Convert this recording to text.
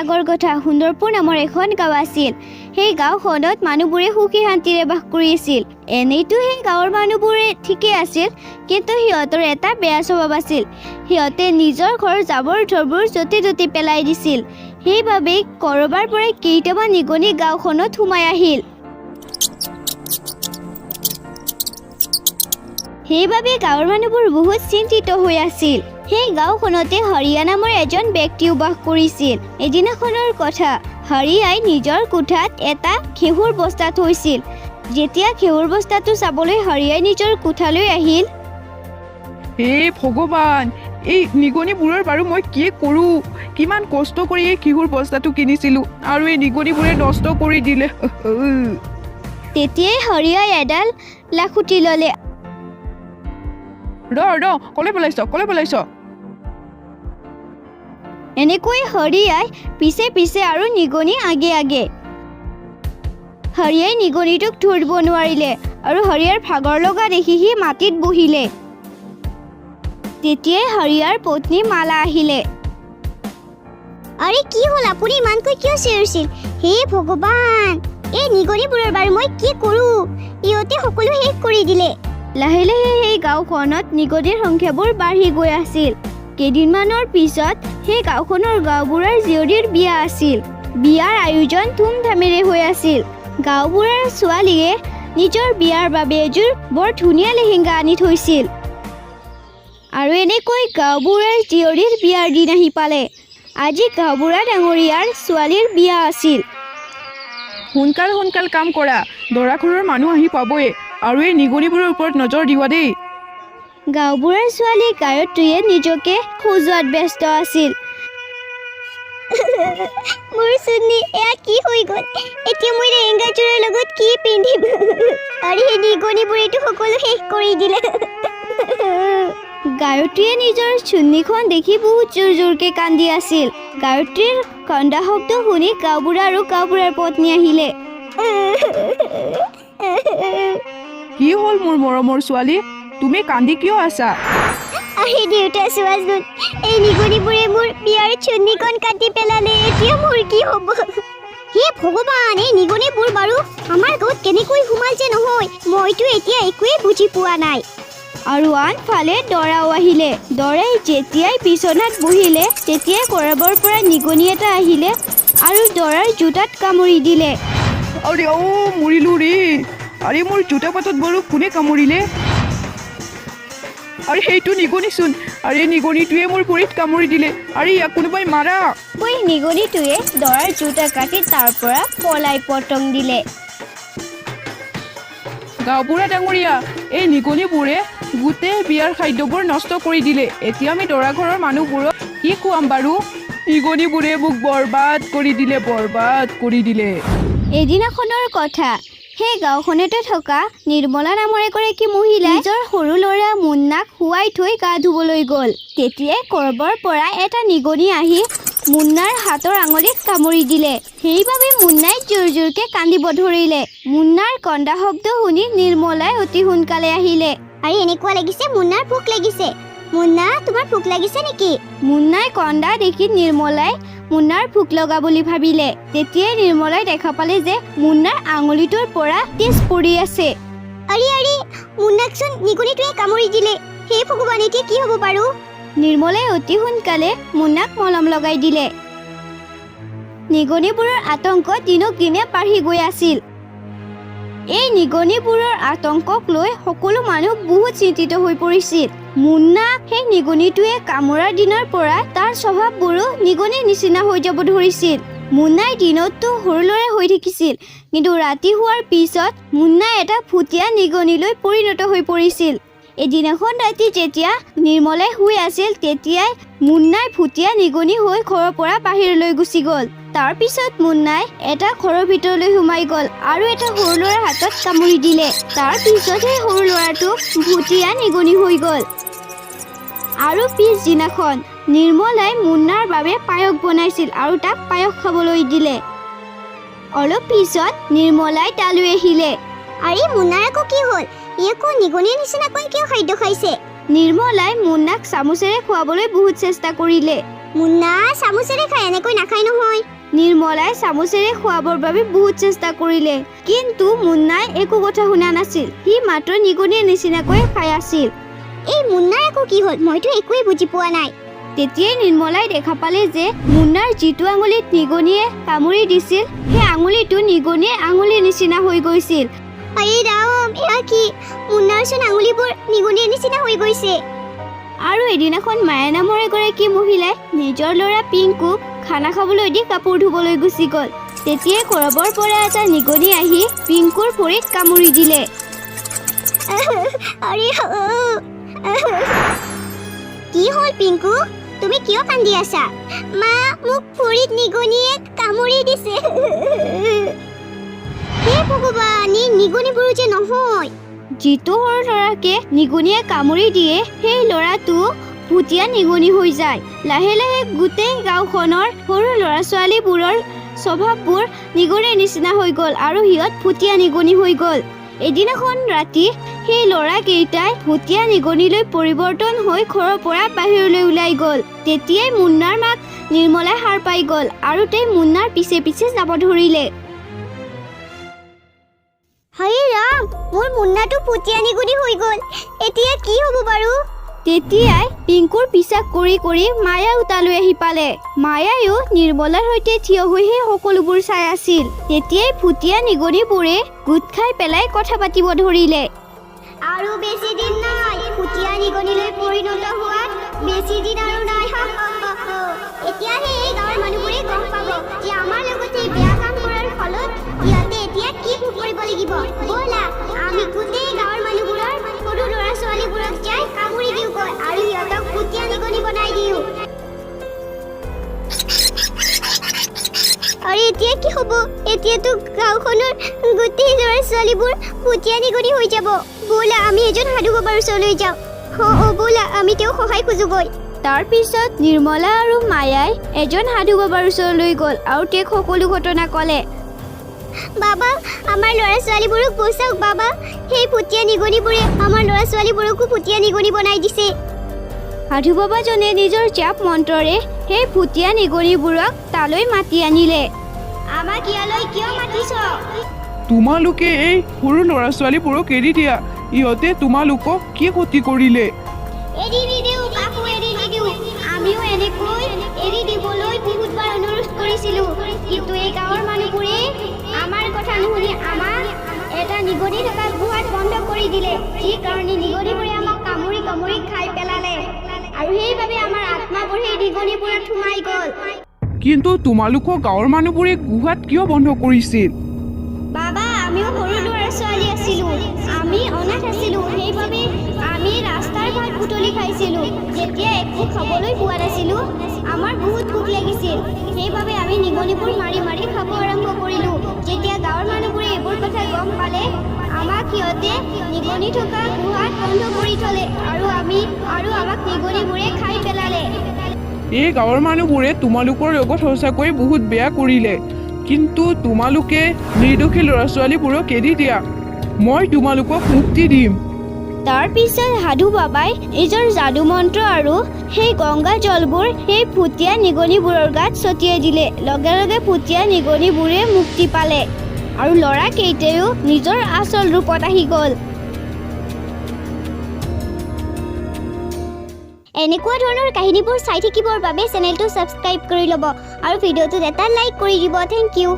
আগৰ কথা সুন্দৰপুৰ নামৰ এখন গাঁও আছিল। সেই গাঁওখনত মানুহবোৰে সুখী শান্তিৰে বাস কৰি আছিল। এনেইতো সেই গাঁৱৰ মানুহবোৰে ঠিকেই আছিল, কিন্তু সিহঁতৰ এটা বেয়া স্বভাৱ আছিল। সিহঁতে নিজৰ ঘৰৰ জাবৰ জোঁথৰবোৰ য'তে ত'তে পেলাই দিছিল। সেইবাবেই ক'ৰবাৰ পৰা কেইটামান নিগনি গাঁওখনত সোমাই আহিল। সেইবাবে গাঁৱৰ মানুহবোৰ বহুত চিন্তিত হৈ আছিল। সেই গাঁওখনতে হৰিয়া নামৰ এজন ব্যক্তিও বাস কৰিছিল। এদিনাখনৰ কথা, হৰিয়াই নিজৰ কোঠাত এটা ঘেঁহুৰ বস্তা থৈছিল। যেতিয়া ঘেঁহুৰ বস্তাটো চাবলৈ হৰিয়াই নিজৰ কোঠালৈ আহিল, হে ভগৱান, এই নিগনিবোৰৰ বাৰু মই কি কৰোঁ? কিমান কষ্ট কৰি এই ঘেঁহুৰ বস্তাটো কিনিছিলোঁ আৰু এই নিগনিবোৰে নষ্ট কৰি দিলে। তেতিয়াই হৰিয়াই এডাল লাখুটি ল'লে। ৰ ৰ, কলে পেলাইছ, কলে পেলাইছ। এনেকৈ হৰিয়াই পিছে পিছে আৰু নিগনি আগে আগে। হৰিয়াই নিগনিটোক ধৰিব নোৱাৰিলে আৰু হৰিয়াৰ ভাগৰ লগা দেখি সি মাটিত বহিলে। তেতিয়াই হৰিয়াৰ পত্নী মালা আহিলে। আৰে কি হ'ল, আপুনি ইমানকৈ কিয় চিঞৰিছিল? হে ভগৱান, এই নিগনিবোৰৰ বাৰু মই কি কৰোঁ? ইহঁতে সকলো শেষ কৰি দিলে। লাহে লাহে সেই গাঁওখনত নিগনিৰ সংখ্যাবোৰ বাঢ়ি গৈ আছিল। কেইদিনমানৰ পিছত সেই গাঁওখনৰ গাঁওবুঢ়াৰ জীয়ৰীৰ বিয়া আছিল। বিয়াৰ আয়োজন ধুমধামেৰে হৈ আছিল। গাঁওবুঢ়াৰ ছোৱালীয়ে নিজৰ বিয়াৰ বাবে এযোৰ বৰ ধুনীয়া লেহেংগা আনি থৈছিল। আৰু এনেকৈ গাঁওবুঢ়াৰ জীয়ৰীৰ বিয়াৰ দিন আহি পালে। আজি গাঁওবুঢ়া ডাঙৰীয়াৰ ছোৱালীৰ বিয়া আছিল। সোনকাল সোনকাল কাম কৰা, দৰা ঘৰৰ মানুহ আহি পাবই আৰু এই নিগনিবোৰৰ ওপৰত নজৰ দিবা দেই। গাঁওবুঢ়াৰ ছোৱালী গায়ত্ৰীয়ে নিজকে সজোৱাত ব্যস্ত আছিল। মোৰ চুন্নি, এয়া কি হৈ গ'ল? এতিয়া মই লেহেংগাযোৰৰ লগত কি পিন্ধিম? আৰু সেই নিগনিবোৰেতো সকলো শেষ কৰি দিলে। গায়ত্ৰীয়ে নিজৰ চুন্নিখন দেখি বহুত জোৰ জোৰকে কান্দি আছিল। গায়ত্ৰীৰ কন্দা শব্দ শুনি গাঁওবুঢ়া আৰু গাঁওবুঢ়াৰ পত্নী আহিলে। কি হ'ল মোৰ মৰমৰ ছোৱালী, তুমি কান্দি কিয় আছা? আহে দেউতা, চোৱাচোন, এই নিগনিবোৰে মোৰ বিয়াৰ চুন্নিখন কাটি পেলালে। এতিয়া মোৰ কি হ'ব? হে ভগৱান, এই নিগনিবোৰ বাৰু আমাৰ গাঁৱত কেনেকৈ সোমাল যে নহয়, মইতো এতিয়া একোৱেই বুজি পোৱা নাই। আৰু আনফালে দৰাও আহিলে। দৰাই যেতিয়াই বিচনাত বহিলে, তেতিয়াই কৰবাৰ পৰা নিগনি এটা আহিলে আৰু দৰাৰ জোতাত কামুৰি দিলে। আৰে অ' মৰিলো ৰে! আৰে মোৰ জোতা পাতত বাৰু কোনে কামুৰিলে? আৰে সেইটো নিগনিচোন! আৰে নিগনিটোৱে মোৰ ভৰিত কামুৰি দিলে। আৰে ইয়াক কোনোবাই মাৰা! কৈ নিগনিটোৱে দৰাৰ জোতা কাটি তাৰ পৰা পলাই পতং দিলে। গাঁওবুঢ়া ডাঙৰীয়া, এই নিগনিবোৰে গোটেই বিয়াৰ খাদ্যবোৰ নষ্ট কৰি দিলে। এতিয়া আমি দৰা ঘৰৰ মানুহবোৰক কি খুৱাম বাৰু? নিগনিবোৰে মোক বৰবাদ কৰি দিলে, বৰবাদ কৰি দিলে। এদিনাখনৰ কথা, সেই গাঁওখনতে থকা নিৰ্মলা নামৰ এগৰাকী মহিলাই নিজৰ সৰু ল'ৰা মুন্নাক শুৱাই থৈ গা ধুবলৈ গ'ল। তেতিয়াই কৰবাৰ পৰা এটা নিগনি আহি মুন্নাৰ হাতৰ আঙুলিত কামুৰি দিলে। সেইবাবে মুন্নাই জোৰ জোৰকে কান্দিব ধৰিলে। মুন্নাৰ কন্দা শব্দ শুনি নিৰ্মলাই অতি সোনকালে আহিলে। আৰে এনেকুৱা লাগিছে মুন্নাৰ ভোক লাগিছে। মুন্না, তোমাৰ ভোক লাগিছে নেকি? মুন্নাই কন্দা দেখি নিৰ্মলাই মুন্নাৰ ভোক লগা বুলি ভাবিলে। তেতিয়াই নিৰ্মলাই দেখা পালে যে মুন্নাৰ আঙুলিটোৰ পৰা তেজ পৰি আছে। আৰে আৰে, মুন্নাকচোন নিগনিটোৱে কামুৰি দিলে। হে ভগৱান, এতিয়া কি হ'ব বাৰু? নিৰ্মলাই অতি সোনকালে মুন্নাক মলম লগাই দিলে। নিগনিবোৰৰ আতংক দিনক দিনে বাঢ়ি গৈ আছিল। এই নিগনিবোৰৰ আতংকক লৈ সকলো মানুহ বহুত চিন্তিত হৈ পৰিছিল। মুন্না সেই নিগনিটোৱে কামোৰাৰ দিনৰ পৰা তাৰ স্বভাৱবোৰো নিগনিৰ নিচিনা হৈ যাব ধৰিছিল। মুন্নাই দিনততো সৰু ল'ৰা হৈ থাকিছিল, কিন্তু ৰাতি হোৱাৰ পিছত মুন্নাই এটা ভুটীয়া নিগনিলৈ পৰিণত হৈ পৰিছিল। এদিনাখন ৰাতি যেতিয়া নিৰ্মলাই শুই আছিল, তেতিয়াই মুন্নাই ভুটীয়া নিগনি হৈ ঘৰৰ পৰা বাহিৰলৈ গুচি গ'ল। তাৰপিছত মুন্নাই এটা ঘৰৰ ভিতৰলৈ সোমাই গ'ল আৰু এটা সৰু ল'ৰাৰ হাতত কামুৰি দিলে। তাৰপিছত সেই সৰু ল'ৰাটো ভুটীয়া নিগনি হৈ গ'ল। আৰু পিছদিনাখন নিৰ্মলাই মুন্নাৰ বাবে পায়স বনাইছিল আৰু তাক পায়স খাবলৈ দিলে। অলপ পিছত নিৰ্মলাই তালৈ আহিলে। আৰে মুন্নাৰ আকৌ কি হ'ল? ই আকৌ নিগনিৰ নিচিনাকৈ কিয় খাদ্য খাইছে? নিৰ্মলাই মুন্নাক চামুচেৰে খুৱাবলৈ বহুত চেষ্টা কৰিলে। মুন্না, চামুচেৰে খাই, এনেকৈ নাখায় নহয়। নিৰ্মলাই চামুচেৰে খুৱাবৰ বাবে বহুত চেষ্টা কৰিলে, কিন্তু মুন্নাই একো কথা শুনা নাছিল। সি মাত্ৰ নিগনিৰ নিচিনাকৈ খাই আছিল। এই মুন্নাৰ আকৌ কি হ'ল? মইতো একোৱেই বুজি পোৱা নাই। তেতিয়াই নিৰ্মলাই দেখা পালে যে মুন্নাৰ যিটো আঙুলিত নিগনিয়ে কামুৰি দিছিল, সেই আঙুলিটো নিগনিৰ আঙুলিৰ নিচিনা হৈ গৈছিল। আৰে ৰাম, এয়া কি? মুন্নাৰচোন আঙুলিবোৰ নিগনিৰ নিচিনা হৈ গৈছে। আৰু এদিনাখন মায়া নামৰ এগৰাকী মহিলাই নিজৰ ল'ৰা পিংকুক খানা খাবলৈ দি কাপোৰ ধুবলৈ গুচি গ'ল। তেতিয়াই কৰবৰ পৰা এটা নিগনি আহি পিংকুৰ ভৰিত কামুৰি দিলে। আৰে, কি হ'ল পিংকু? তুমি কিয় কান্দি আছা? মা, মোক ভৰিত নিগনিয়ে কামুৰি দিছে। হে ভগৱান, এই নিগনিবোৰো যে নহয়। যিটো সৰু ল'ৰাকে নিগনিয়ে কামুৰি দিয়ে, সেই ল'ৰাটো ভুটীয়া নিগনি হৈ যায়। লাহে লাহে গোটেই গাঁওখনৰ সৰু ল'ৰা ছোৱালীবোৰৰ স্বভাৱবোৰ নিগনিৰ নিচিনা হৈ গ'ল আৰু সিহঁত ভুটীয়া নিগনি হৈ গ'ল। এদিনাখন ৰাতি সেই ল'ৰাকেইটাই ভুটীয়া নিগনিলৈ পৰিৱৰ্তন হৈ ঘৰৰ পৰা বাহিৰলৈ ওলাই গ'ল। তেতিয়াই মুন্নাৰ মাক নিৰ্মলাই সাৰ পাই গ'ল আৰু তাই মুন্নাৰ পিছে পিছে যাব ধৰিলে। হায় ৰাম, মোৰ মুন্নাটো ভুটীয়া নিগনি হৈ গ'ল। এতিয়া কি হ'ব বাৰু? তেতিয়াই পিংকুৰ পিছা কৰি কৰি মায়াও তালৈ আহি পালে। মায়ায়ো নিৰ্মলাৰ সৈতে থিয় হৈ সেই সকলোবোৰ চাই আছিল। তেতিয়াই ভুটীয়া নিগনিবোৰে গোট খাই পেলাই কথা পাতিব ধৰিলে। আৰু বেছি দিন নাই, ভুটীয়া নিগনিলৈ পৰিণত হোৱাত বেছি দিন আৰু নাই। এতিয়াহে এই গাঁৱৰ মানুহবোৰে গম পাব যে আমাৰ লগতে বেয়া কাম কৰাৰ ফলত সিহঁতে এতিয়া কি ভোগ কৰিব লাগিব। ব'লা, আমি গোটেই গাঁৱৰ মানুহবোৰৰ সৰু ল'ৰা ছোৱালীবোৰক যাই কামুৰি দিওঁগৈ আৰু সিহঁতক ভুটীয়া নিগনি বনাই দিওঁ। আৰু এতিয়া কি হ'ব? এতিয়াতো গাঁওখনৰ গোটেই ল'ৰা ছোৱালীবোৰ ভুটীয়া নিগনি হৈ যাব। ব'লা, আমি এজন সাধু বাবাৰ ওচৰলৈ যাওঁ। অ' ব'লা, আমি তেওঁক সহায় খোজোগৈ। তাৰপিছত নিৰ্মলা আৰু মায়াই এজন সাধু বাবাৰ ওচৰলৈ গ'ল আৰু তেওঁক সকলো ঘটনা ক'লে। বাবা, আমাৰ ল'ৰা ছোৱালীবোৰক বচাওক বাবা। সেই ভুটীয়া নিগনিবোৰে আমাৰ ল'ৰা ছোৱালীবোৰকো ভুটীয়া নিগনি বনাই দিছে। সাধু বাবাজনে নিজৰ জাপ মন্ত্ৰৰে সেই ভুটীয়া নিগনিবোৰক তালৈ মাতি আনিলে। আমাক ইয়ালৈ কিয় মাতিছ? তোমালোকে এই সৰু ল'ৰা ছোৱালীবোৰক এৰি দিয়া। ইহঁতে তোমালোকক কি ক্ষতি কৰিলে? এৰি নিদিওঁ, কাকো এৰি নিদিওঁ। আমিও এনেকৈ এৰি দিবলৈ বহুতবাৰ অনুৰোধ কৰিছিলোঁ, কিন্তু এই গাঁৱৰ মানুহবোৰে আমাৰ কথা নুশুনি আমাক এটা নিগনি থকা গুহাত বন্ধ কৰি দিলে, যি কাৰণে নিগনিবোৰে আমাক কামুৰি কামুৰি খাই পেলালে আৰু সেইবাবে আমাৰ আত্মাবোৰ সেই নিগনিবোৰত সোমাই গ'ল। কিন্তু তোমালোকক গাঁৱৰ মানুহবোৰে গুহাত কিয় বন্ধ কৰিছিল? বাবা, আমিও সৰু ল'ৰা ছোৱালী আছিলোঁ, আমি অনাথ আছিলোঁ, সেইবাবে আমি ৰাস্তাৰ ভাত বুটলি খাইছিলোঁ। যেতিয়া একো খাবলৈ পোৱা নাছিলোঁ, আমাৰ বহুত ভোক লাগিছিল, সেইবাবে আমি নিগনিবোৰ মাৰি মাৰি খাব আৰম্ভ কৰিলোঁ। যেতিয়া গাঁৱৰ মানুহবোৰে এইবোৰ কথা গম পালে, আমাক সিহঁতে নিগনি থকা গুহাত বন্ধ কৰি থ'লে আৰু আমাক নিগনিবোৰে খাই পেলালে। এই গাঁৱৰ মানুহবোৰে তোমালোকৰ লগত সঁচাকৈ বহুত বেয়া কৰিলে, কিন্তু তোমালোকে নিৰ্দোষী ল'ৰা ছোৱালীবোৰক এৰি দিয়া। মই তোমালোকক মুক্তি দিম। তাৰপিছত সাধু বাবাই নিজৰ যাদু মন্ত্ৰ আৰু সেই গংগা জলবোৰ সেই ভুটীয়া নিগনিবোৰৰ গাত ছটিয়াই দিলে। লগে লগে ভুটীয়া নিগনিবোৰে মুক্তি পালে আৰু ল'ৰাকেইটায়ো নিজৰ আচল ৰূপত আহি গ'ল। এনেকুৱা ধৰণৰ কাহিনীবোৰ চাই থাকিবৰ বাবে চেনেলটো ছাবস্ক্ৰাইব কৰি ল'ব আৰু ভিডিঅ'টোত এটা লাইক কৰি দিব। Thank you.